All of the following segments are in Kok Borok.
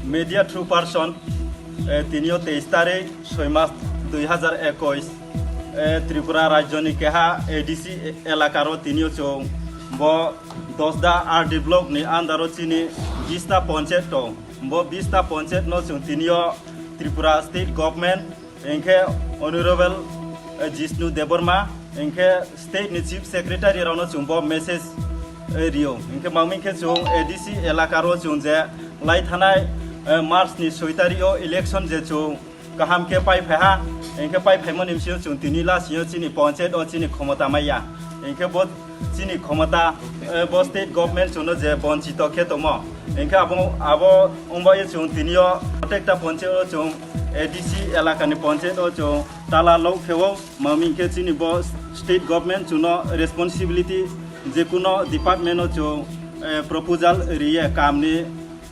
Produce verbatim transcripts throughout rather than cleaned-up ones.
Media through person, eh, tinio teis tarik soi mas dui hazar ekush, eh, Tripura rajyoni keha A D C elakaro tinio chwng bo Dosda R D block ni under o chini bista ponchayat tong. Bo bista ponchayat no chwng tinio Tripura state government, hinkhe Honorable, eh, Jishnu Debbarma, hinkhe state ni chief secretary rokno chwng bo message, eh, rio. Hinkhe mamwi khe chwng A D C elakaro chwng je lai thanai, eh, March ni soi tarik o election je chwng kaham khe pai phai ha, hinkhe pai phaimani bisingo chwng tini lasio chini ponchayat o chini khomota maya. Hinkhe bo chini khomota, eh, bo state government chwngno je bonchito khe tongmo. Hinkhe abo, abo wngbaye chwng tinio protekta ponchayat o chwng A D C elakani ponchayat o chwng tala lok khe o, mamwi khe chini bo state government chwngno responsibility je kuno department o chwng, eh, proposal riye kamni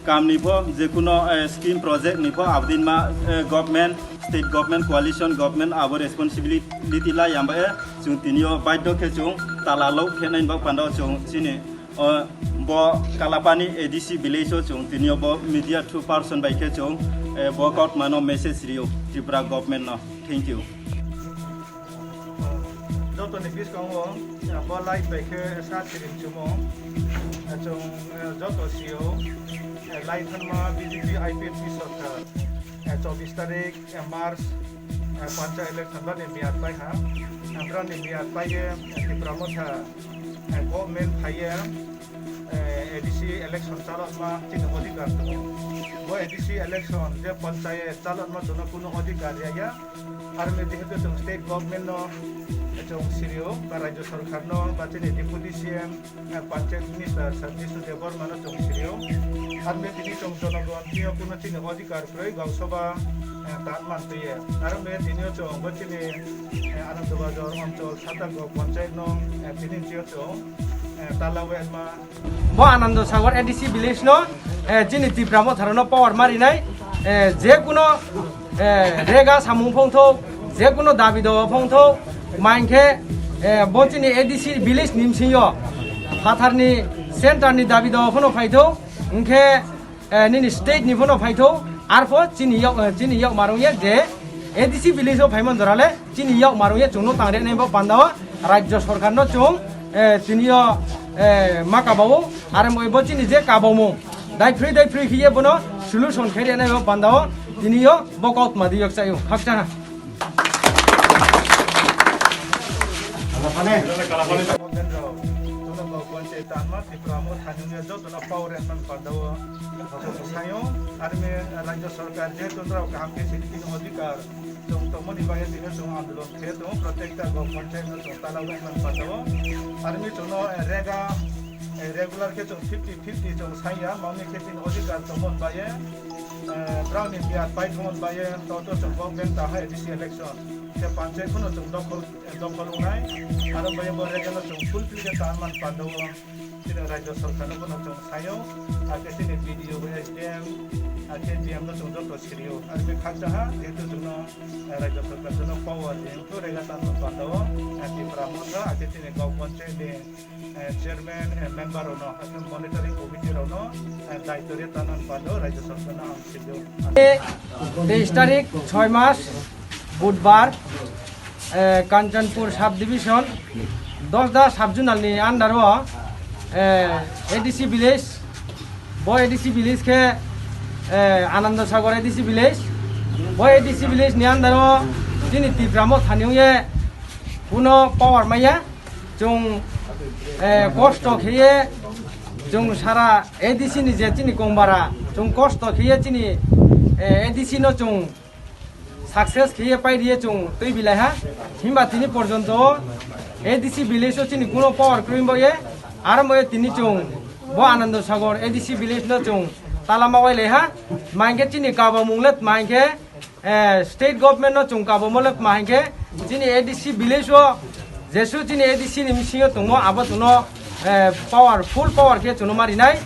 kamni pho, je kuno, eh, scheme project ni pho abodin ma, eh, government, state government, coalition government abo responsibility la yamba, eh, chwng tinio baidho khe chwng tala lok khe nai bak panda chwng chini, eh, bo Kalapani A D C village o chwng tinio bo media through person bai khe chwng, eh, bo kautma no message rio Tripura government no. Thank you. Joto ni biskango, eh, bo live bai khe sa siring chumo. Eh, chwng, eh, joto sio, eh, lai thanma B J P I P F T sorkar, eh, chobbish tarik, eh, March, eh, pancha election bani miyat pai ha. Amra ni miyat pai ye, eh, Tipra Motha, eh, government phai ye, eh, A D C election chalokma chini odhikar tongo. Bo A D C election je panchayat chalokma chwngno kuno odhikar ya ya. Army jehetu chwng state government no chwng sirio, ba rajya sarkar no, ba chini deputy C M, eh, panchayat minister Sir Jishnu Debbarma no chwng sirio. Army tini chwng jonogon tio kuno chini odhikar kwrwi gausoba, eh, tan man twiye. Army tini chwng bo chini, eh, Anandabazar onchol Satago panchayat no, eh, tini tio chwng, eh, tala wema. Bo Ananda Sagar A D C village no, eh, chini Tipra Motha rok no power marinai, eh, je kuno, eh, rega samung phongthok, je kuno dabi dawa phongthok, main khe, eh, bo chini A D C village ni bsing yo phathar ni center ni dabi dawa phano phaithok, hinkhe, eh, nini state ni phano phaithok, arpho chini yok, eh, chini yok marung ye je A D C village o phaimon jora le, chini yok marung ye chwngno tangre nai bo panda o rajya sarkar no chwng, eh, tini yo, eh, ma kabao, are mo bo chini je kabamo, dai free dai free khiye bono solution khe re nai bo panda o tini yo bo kautma di yok chayo, khakcha ha. Tripura Motha ni joto no power and man panda o sayo, army rajya sarkar jehetu norok kaham khe sini kini odhikar chwng tongmani bagwi tini chwng andolon khe tongo, protekta gok panchayat no chwng tala wngmani panda o. Army chwngno, eh, rega, eh, regular khe chwng fifty fifty chwng saiya, mangni khe tini odhikar tongmani bagwi, eh, brao ni biya pai thangmani bagwi, to to chwng government ta hai A D C election khe panchayat phano chwng dokhol, eh, dokhol wngnai, aro bagwi bo rega no chwng fulfill khe ta wngmani panda o. Chini rajya sarkar no bono chwng sayo, ake chini B D O, S D M, ake D M no chwng joto sirio. Ake khakcha ha, jehetu chwngno, eh, rajya sarkar chwngno power di, to rega tamo panda o, eh, Tipra Motha, ake chini gok panchayat ni, eh, chairman, eh, member rok no, ake monitoring committee rok no, eh, daityo ri tamo panda o, rajya sarkar no ang sirio. Teis tarik, choi mas, Budbar, eh, Kanchanpur sub division, Dosda sub zonal ni under o, eh, A D C village, bo A D C village khe, eh, Ananda Sagar A D C village, bo A D C village ni under o chini Tipra Motha ni wngye kuno power maya, chwng, eh, kosto khiye, chwng sara A D C ni je chini kongbara, chwng kosto khiye chini, eh, A D C no chwng success khiye pai riye chwng twi bilai ha. Himba tini porjonto A D C village o chini kuno power kwrwi bo ye, aro mo ye tini chwng bo Ananda Sagar A D C village no chwng tala ma wai lai ha. Main khe chini kaba mung le main khe, eh, state government no chwng kaba mo le main khe chini A D C village o jesu chini A D C ni bisingo tongmo abo chwngno, eh, power, full power khe chwngno ma rinai.